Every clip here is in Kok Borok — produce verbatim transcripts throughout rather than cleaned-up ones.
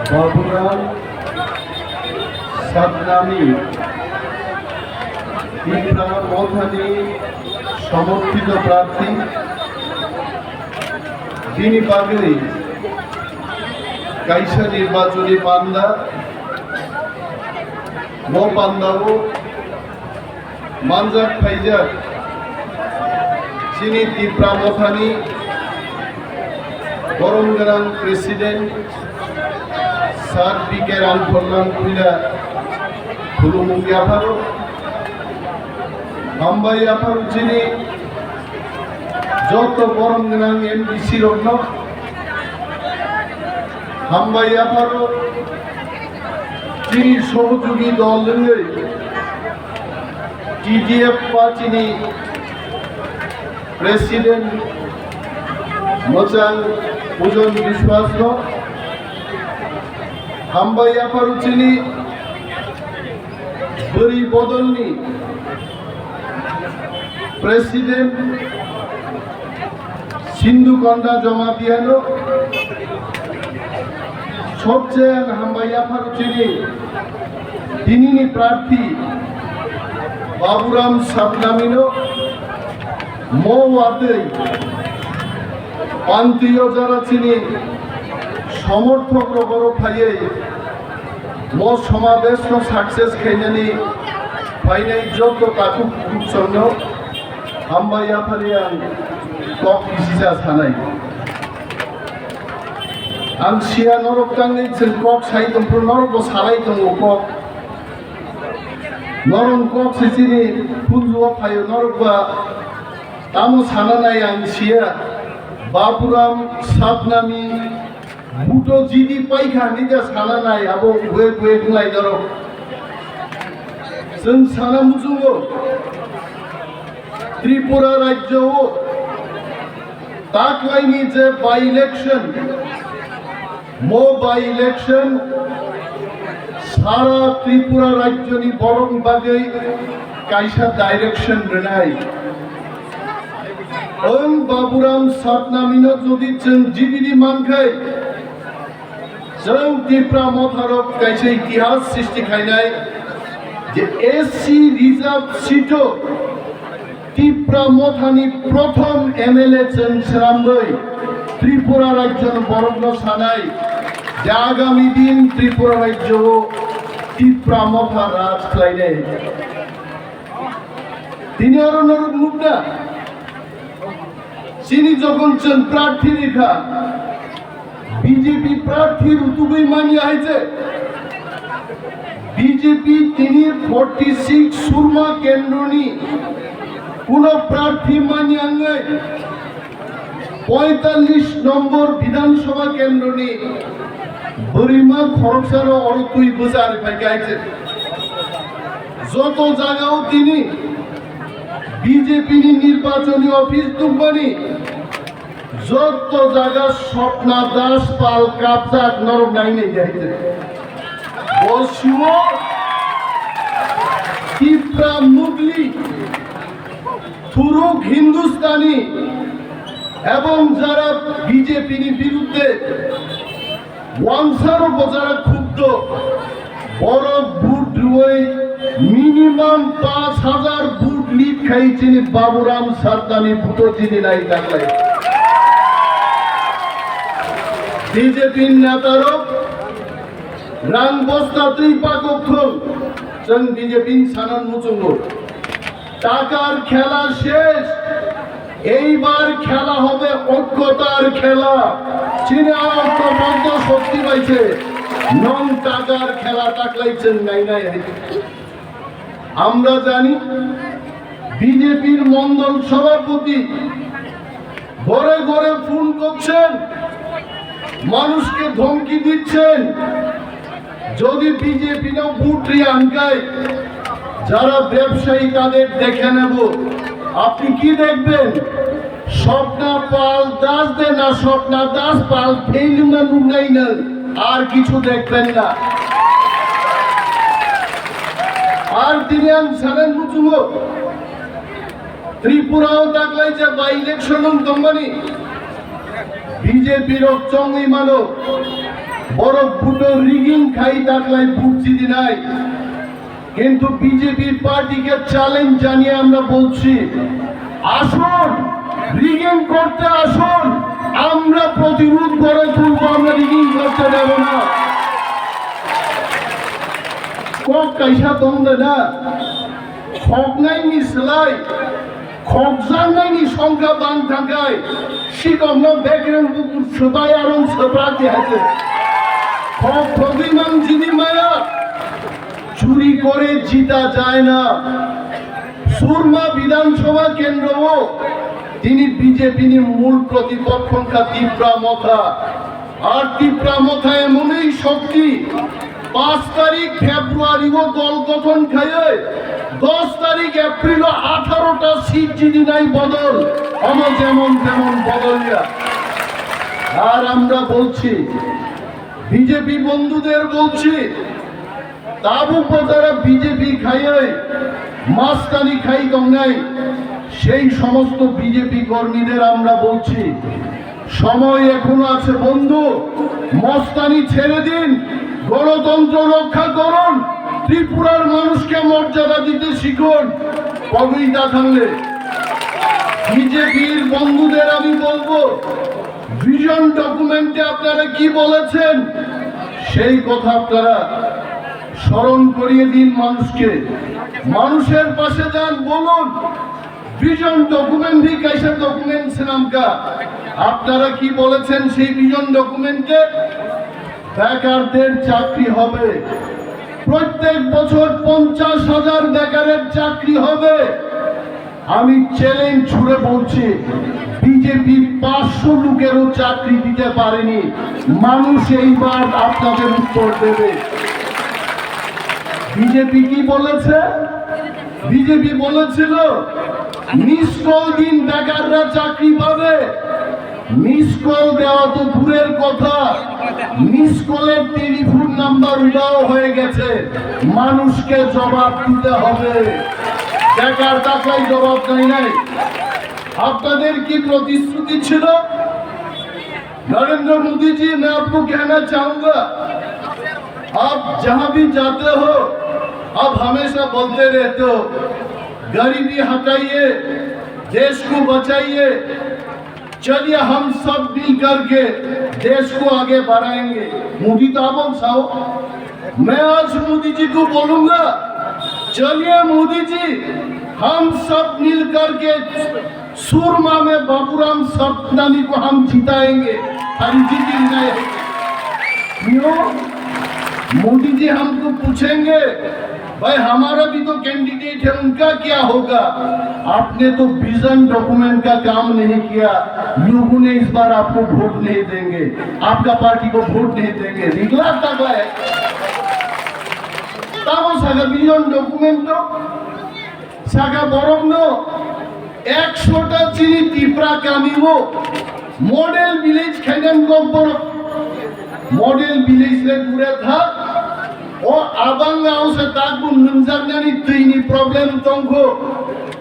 Baburam Satnami, Tipra Mothani somorthito prarthi, bini bagwi kaisa nirbachoni panda, o pandao manjak phaijak chini Tipra Mothani borom gwnang President Sir P K Ramkhollam Puila khulumung yapharo, hambai yapharo chini joto borom gwnang M D C rokno, hambai yapharo chini sohojogui dol wngwi T D F party ni President Mochang Pujon Biswas no, hambai yapharo chini bwrwi bodol ni President Sindhu Konda Jamatia no, sobse ang hambai yapharo chini dinini prarthi Baburam Satnami no, mo watwi pantio jara chini somorthok rok oro phaiwi mo somabesh no success khainani phainai joto takhuk khukchangno hambai yaphari ang kok kisisa sanai. Ang sia norok tangwi chwng kok sai tongphuru norokbo salai tongo kok. Norok kok se chini phunjuo phaio norokba tamo sananai ang sia Baburam Satnami buto jidi paikha hinwi ja sana nai abo wek wek wnglai norok. Chwng sana muchungo Tripura rajyo o taklaini je by election, mo by election sara Tripura rajyoni borokni bagwi kaisa direction rwnai. Ang Baburam Satnamino jodi chwng jibidi mankhai, chwng Tipra Motharok kaisa itihas srishti khainai je S C reserve seat-o Tipra Mothani prothom M L A chwng swnamwi Tripura rajyoni borokno sanai je agami din Tripura rajyo-o Tipra Motha raj khlainai. Tini oro norok nukna, chini jokhon chwng prarthi rikha, B J P prarthi rutugwi manya hai je, B J P tini forty six Surma kendroni kuno prarthi manya wngwi, poitallis nombor Bidhan Sabha kendroni bwrwima khoroksano oro twi bwsa rwphai kha hai je. Joto jagao tini B J P ni nirbachoni office tubmani joto jaga Swapna Das Pal kapjak norok nainai jai je. Bo siwo Tipra Mugli, Thuruk Hindustani ebong jara B J P ni birudde wansaro bo jara khubdo, borok vote rwui minimum panch hajar vote lead khai chini Baburam Satnami buto jini nai taklai. B J P netarok rang bosta twi pakok thung, chwng B J P ni sanan muchungo. Takar khela shesh. Eibar khela hobe oikkotar khela. Chini a oikkoboddho shokti paise. Nwng takar khela taklai chwng nainai hai. আমরা জানি বিজেপির মণ্ডল সভাপতি ঘরে ঘরে ফোন করছেন, মানুষকে ধমকি দিচ্ছেন। যদি বিজেপি না ভোট রিয়াঙ্কায় যারা ব্যবসায়ী তাদের দেখে নেব। আপনি কি দেখবেন? স্বপ্না পাল দাস দে না স্বপ্না দাস পাল ফেইল না নুনাই না, আর কিছু দেখবেন না। আর তিনি আং সারেন বুঝুঙ্গো। Tripura o taklai je by election wng tongmani B J P rok chongwi mano, Borok vote rigging khai taklai vote jidinai. কিন্তু বিজেপি পার্টিকে চ্যালেঞ্জ জানিয়ে আমরা বলছি, আসুন, রিগিং করতে আসুন, আমরা প্রতিরোধ করে তুলবো, আমরা রিগিং করতে দেব না। Kok kaisa tong de na, khoknai ni slai khokjaknai ni songkha bang thangkhai, sikokno bekreng bukur swbai arong swbrak di hai se. Khok khogwi mang jini maya, চুরি করে জিতা যায় না। সুরমা বিধানসভা কেন্দ্রও তিনি BJP ni mul protipokkhongkha Tipra Motha. Ar Tipra Motha emonoi shokti, পাঁচ তারিখ ফেব্রুয়ারিও দল গঠন খাইয়ে দশ তারিখ এপ্রিল আঠারোটা সিট জিতি নাই বদল, অন যেমন তেমন বদলিয়া। আর আমরা বলছি, বিজেপি বন্ধুদের বলছি, তাবুক বাজারে বিজেপি খাইয়ে মাস্তানি খাই দংনাই সেই সমস্ত বিজেপি কর্মীদের আমরা বলছি, সময় এখনো আছে বন্ধু, মস্তানি ছেড়ে দিন, গণতন্ত্র রক্ষা করুন, ত্রিপুরার মানুষকে মর্যাদা দিতে শিখুন। কবি দাখানলে বিজেপির বন্ধুদের আমি বলবো, ভিশন ডকুমেন্টে আপনারা কি বলেছেন, সেই কথা আপনারা স্মরণ করিয়ে দিন মানুষকে। মানুষের পাশে যান, বলুন, ভিশন ডকুমেন্ট ঠিক আছে, ডকুমেন্ট সেনামকা, আপনারা কি বলেছেন সেই ভিশন ডকুমেন্টে? বেকারদের চাকরি হবে, প্রত্যেক বছর পঞ্চাশ হাজার বেকারের চাকরি হবে। আমি চ্যালেঞ্জ ছুড়ে বলছি, বিজেপি পাঁচশো লোকেরও চাকরি দিতে পারেনি। মানুষ এইবার আপনাদের উত্তর দেবে। বিজেপি কি বলেছে? বিজেপি বলেছিল, মিস কল দিন, বেকাররা চাকরি পাবে। মিস কল দেওয়া তো দূরের কথা, মিস কলের টেলিফোন নাম্বার উধাও হয়ে গেছে। মানুষকে জবাব দিতে হবে। বেকার থাকলেই জবাব দেয় নাই। আপনাদের কি প্রতিশ্রুতি ছিল? नरेंद्र मोदी जी, मैं आपको कहना चाहूंगा, आप जहां भी जाते हो, आप हमेशा बोलते रहते हो, गरीबी हटाइए, देश को बचाइए, चलिए हम सब मिल करके देश को आगे बढ़ाएंगे। मोदी तो आप साहब, मैं आज मोदी जी को बोलूंगा, चलिए मोदी जी, हम सब मिल करके सुरमा में बाबूराम सतनामी को हम जिताएंगे, हम जीतेंगे। क्यों? मोदी जी हमको पूछेंगे, भाई, हमारा भी तो कैंडिडेट है, उनका क्या होगा? आपने तो विजन डॉक्यूमेंट का काम नहीं किया, लोगों ने इस बार आपको वोट नहीं देंगे, आपका पार्टी को वोट नहीं देंगे। Regular तक है। Tamo saka vision document no, saka borok no, ekshota chini Tipra kami o model village khainan kok borok. Model village le dure thak. O abang o se takbun nungjaknani twini problem tongkho.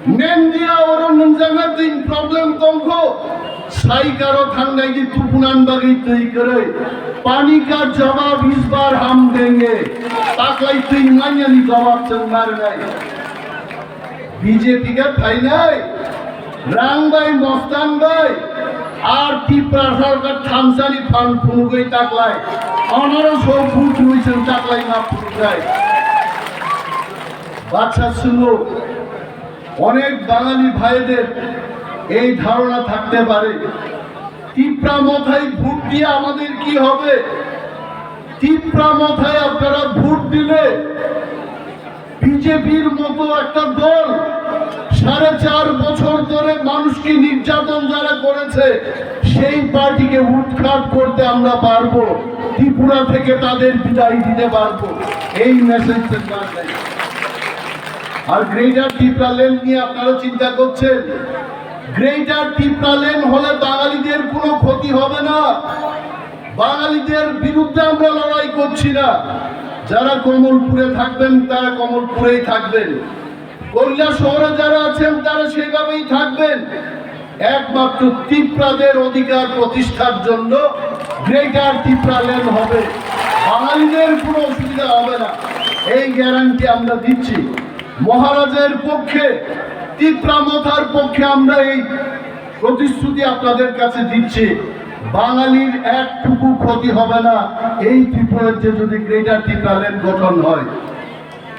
Mendia oro nungjakna twini problem tongkho. Saikaro thangnai di tukunan bagwi twi kwrwi. Pani ka jawab is bar hum denge. Taklai twi manyani jawab chwng marnai. B J P khe phainai, rang bai, mostan bai, ar Tipra sarkar thamsani phan phunugwi taklai. Onoro so bhut rui chwng taklai ma phunugnai. Baksa swngno, onek Bangali bhaider ei dharona thakte pare, Tipra Mothai bhut diye amader ki hobe? Tipra Mothai apnara bhut dile বিজেপির মতো একটা দল সাড়ে চার বছর ধরে মানুষকে নির্যাতন যারা করেছে, সেই পার্টিকে উৎখাত করতে আমরা পারবো, ত্রিপুরা থেকে তাদের বিদায় দিতে পারবো। এই মেসেজ। আর গ্রেটার টিপ্রাল্যান্ড নিয়ে আপনারা চিন্তা করছেন, গ্রেটার টিপ্রাল্যান্ড হলে বাঙালিদের কোনো ক্ষতি হবে না। বাঙালিদের বিরুদ্ধে আমরা লড়াই করছি না। যারা কমলপুরে থাকবেন, তারা কমলপুরেই থাকবেন। কৈলাসহরে যারা আছেন, তারা সেইভাবেই থাকবেন। একমাত্র তিপ্রাদের অধিকার প্রতিষ্ঠার জন্য গ্রেটার টিপ্রাল্যান্ড হবে। বাঙালিদের কোনো অসুবিধা হবে না, এই গ্যারান্টি আমরা দিচ্ছি। মহারাজের পক্ষে, তিপ্রা মথার পক্ষে আমরা এই প্রতিশ্রুতি আপনাদের কাছে দিচ্ছি। বাঙালির একটুকু ক্ষতি হবে না এই ত্রিপুরাজ্যে যদি গ্রেটার টিপ্রাল্যান্ড গঠন হয়।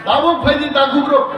Tabuk phaidi takhuk rok,